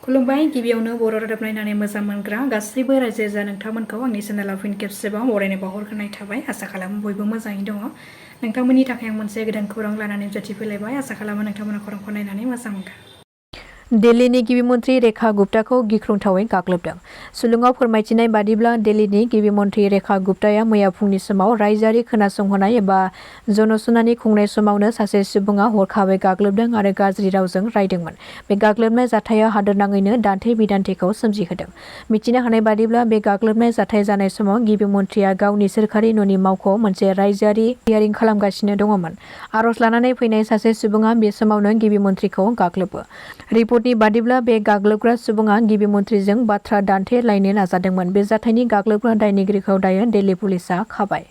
खुलुमबाय गिबियावनो बर' रादाब नायनानै मोजां मोनग्रा गासैबो रायजो राजा नोंथांमोनखौ आंनि चेनेलाव फिन खेबसेबाव बरायनाय बावहरग्रोनाय थाबाय। आसा खालामो बयबो मोजाङै दङ। नोंथांमोननि थाखाय आं मोनसे गोदान खौरां लानानै नुजाथिफैलायबाय। आसा खालामो नोंथांमोना खौरांखौ नायनानै मोजां मोनगोन। दिल्लीनि गिबि मन्थ्रि रेखा गुप्ताखौ गिख्रंथावै गाग्लोबदों। सुलुङाव फोरमायथिनाय बादिब्ला दिल्लीनि गिबि मन्थ्रि रेखा गुप्ताया मैया फुंनि समाव रायजोआरि खोनासंहोनाय एबा जनसुनानि खुंनाय समावनो सासे सुबुङा हरखाबै गाग्लोबदों आरो गाज्रि रावजों रायदोंमोन। बे गाग्लोबनाय जाथाया हादोरनाङैनो दान्थे बिदान्थेखौ सोमजिहोदों। मिथिनो हानाय बादिब्ला बे गाग्लोबनाय जाथाय जानाय समाव गिबि मन्थ्रिया गावनि सोरखारि न'नि मावख'आव मोनसे रायजोआरि हियारिं खालामगासिनो दङमोन। आर'ज लानानै फैनाय सासे सुबुङा बे समावनो गिबि मन्थ्रिखौ गाग्लोबो। रिपर्टनि बादिब्ला बे गाग्लोबग्रा सुबुङा गिबि मन्थ्रिजों बाथ्रा दान्थेलायनो नाजादोंमोन। बे जाथायनि गाग्लोबग्रा दायनिगिरिखौ दायो दिल्ली पुलिसआ खाबाय।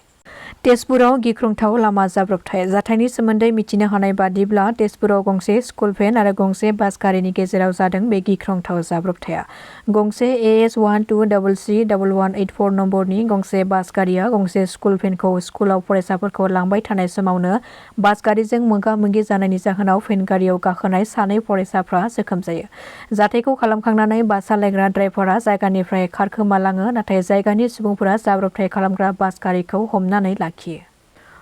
तेजपुराव गिख्रंथाव लामा जाब्रबथाय। जाथायनि सोमोन्दै मिथिनो हानाय बादिब्ला तेजपुराव गंसे स्कुल भेन आरो गंसे बास गारिनि गेजेराव जादों बे गिख्रंथाव जाब्रबथाया। गंसे AS12C1184 नम्बरनि गंसे बास गारिया गंसे स्कुल भेनखौ स्कुलाव फरायसाफोरखौ लांबाय थानाय समावनो बास गारिजों मोगा-मोगि जानायनि जाहोनाव भेन गारियाव गाखोनाय सानै फरायसाफ्रा जोखोम जायो। जाथायखौ खालामखांनानै बास सालायग्रा ड्राइभारआ जायगानिफ्राय खारखोमालाङो, नाथाय जायगानि सुबुंफोरा जाब्रबथाय खालामग्रा बास गारिखौ हमनानै लाखियो।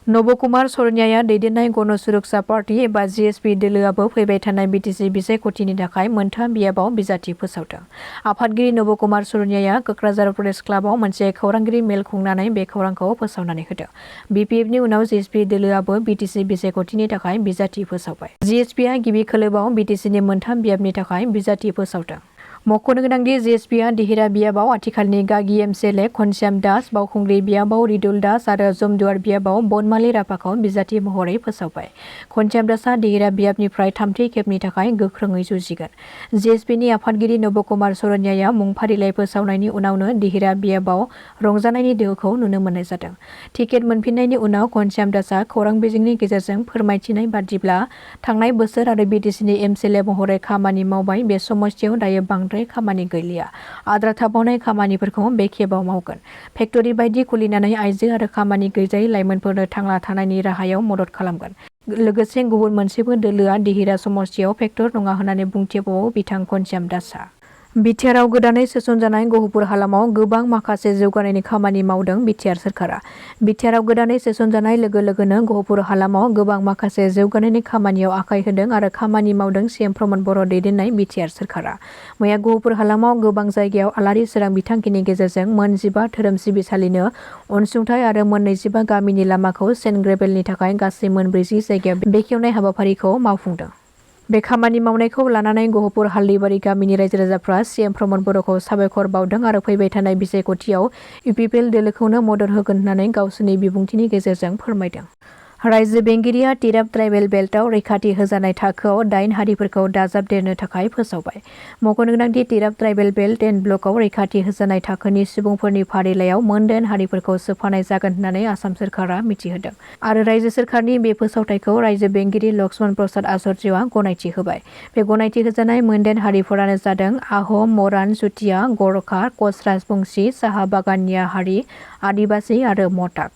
नबकुमार सरन्याया दैदेननाय गण सुरक्षा पार्टी एबा GSP दोलोआबो फैबाय थानाय BTC बिसायख'थिनि थाखाय मोनथाम बियाबाव बिजाथि फोसावदों। आफादगिरि नबकुमार सरन्याया क'क्राझार प्रेस क्लाबाव मोनसे खौरांगिरि मेल खुंनानै बे खौरांखौ फोसावनानै होदों। BPFनि उनाव GSP दोलोआबो BTC बिसायख'थिनि थाखाय बिजाथि फोसावबाय। GSPआ गिबि खोलोबाव BTCनि मोनथाम बियाबनि थाखाय बिजाथि फोसावदों। मख'नो गोनांदि GSPआ देहिरा बियाबाव आथिखालनि गागि MCLA घनश्याम दास, बावखुंग्रि बियाबाव रिदुल दास आरो जमदुवार बियाबाव बनमालि राभाखौ बिजाथि महरै फोसावबाय। घनश्याम दासआ देहिरा बियाबनिफ्राय थामथि खेबनि थाखाय गोख्रोङै जुजिगोन। GSPनि आफादगिरि नबकुमार सरन्याया मुं फारिलाइ फोसावनायनि उनावनो देहिरा बियाबाव रंजानायनि दोहौखौ नुनो मोननाय जादों। टिकेट मोनफिननायनि उनाव घनश्याम दासआ खौरां बिजोंनि गेजेरजों फोरमायथिनाय बादिब्ला थांनाय बोसोर आरो BTCनि MCLA महरै खामानि मावबाय। बे समस्थियाव दायो बांद्राय खामानि गैलिया। आद्रा थाबावनाय खामानिफोरखौ बे खेबाव मावगोन। फेक्टरि बायदि खुलिनानै आइजो आरो खामानि गैजायै लाइमोनफोरनो थांना थानायनि राहायाव मदद खालामगोन। लोगोसे गुबुन मोनसेबो दोलोआ देहिरा समस्थियाव फेक्टर नङा होननानै बुंथिबावो बिथां घनश्याम दासआ। बिटिआरआव गोदानै सोसनजानाय गहपुर हालामाव गोबां माखासे जौगानायनि खामानि मावदों बिटिआर सोरखारा। बिटिआरआव गोदानै सोसनजानाय लोगो लोगोनो गहपुर हालामाव गोबां माखासे जौगानायनि खामानियाव आखाइ होदों आरो खामानि मावदों CM प्रमद बर' दैदेननाय बिटिआर सोरखारा। मैया गहपुर हालामाव गोबां जायगायाव आलारि सोरां बिथांखिनि गेजेरजों मोन 15 धोरोम सिबिसालिनो अनसुंथाइ आरो मोन 25 गामिनि लामाखौ सेन्ट ग्रेभेलनि थाखाय गासै मोन 40 जायगायाव बेखेवनाय हाबाफारिखौ मावफुंदों। बे खामानि मावनायखौ लानानै गहपुर हालदैबारि गामिनि रायजो राजाफ्रा CM प्रमद बर'खौ साबायखर बावदों आरो फैबाय थानाय बिसायख'थियाव UPPL दोलोखौनो मदद होगोन होननानै गावसोरनि बिबुंथिनि गेजेरजों फोरमायदों। रायजो बेंगिरिया तिराप ट्राइबेल बेल्टआव रैखाथि होजानाय थाखोआव 8 हारिफोरखौ दाजाबदेरनो थाखाय फोसावबाय। मख'नो गोनांदि तिराप ट्राइबेल बेल्ट एन्ड ब्लकआव रैखाथि होजानाय थाखोनि सुबुंफोरनि फारिलाइयाव मोन 8 हारिफोरखौ सोफानाय जागोन होननानै आसाम सोरखारा मिथिहोदों आरो रायजो सोरखारनि बे फोसावथायखौ रायजो बेंगिरि लक्ष्मण प्रसाद आचार्यआ गनायथि होबाय। बे गनायथि होजानाय मोन 8 हारिफोरानो जादों आहम, मरान, चुटिया, गरखा, कच राजबंशी, साहा बागानिया हारि, आदिबासी आरो मटाक।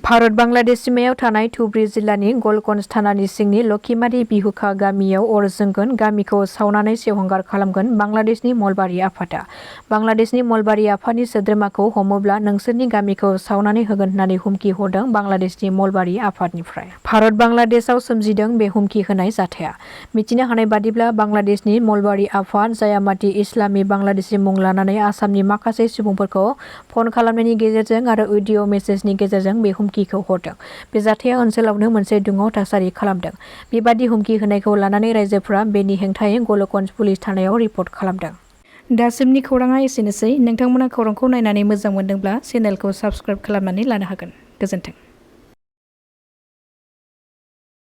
भारत बांलादेश सिमायाव थानाय धुबरी जिल्लानि गलकन्ज थानानि सिंनि लखिमारी बिहुखा गामियाव अर जोंगोन, गामिखौ सावनानै सेवहांगार खालामगोन बांलादेशनि मलबारि आफादा। बांलादेशनि मलबारि आफादनि सोद्रोमाखौ हमोब्ला नोंसोरनि गामिखौ सावनानै होगोन होननानै हुमखि हरदों बांलादेशनि मलबारि आफादनिफ्राय। भारत बांलादेशआव सोमजिदों बे हुमखि होनाय जाथाया। मिथिनो हानाय बादिब्ला बांलादेशनि मलबारि आफाद जायामाति इस्लामी बांलादेशी मुं लानानै आसामनि माखासे सुबुंफोरखौ फन खालामनायनि गेजेरजों आरो अडिअ मेसेजनि गेजेरजों बे हुमखिखौ हरदों। बे जाथाया ओनसोलावनो मोनसे दुंहाव थासारि खालामदों। बेबादि हुमखि होनायखौ लानानै रायजोफ्रा बेनि हेंथायै गलकन्ज पुलिस थानायाव रिपर्ट खालामदों। दासिमनि खौराङा एसेनोसै। नोंथांमोना खौरांखौ नायनानै मोजां मोनदोंब्ला चेनेलखौ साबस्क्राइब खालामनानै लानो हागोन। गोजोन्थों।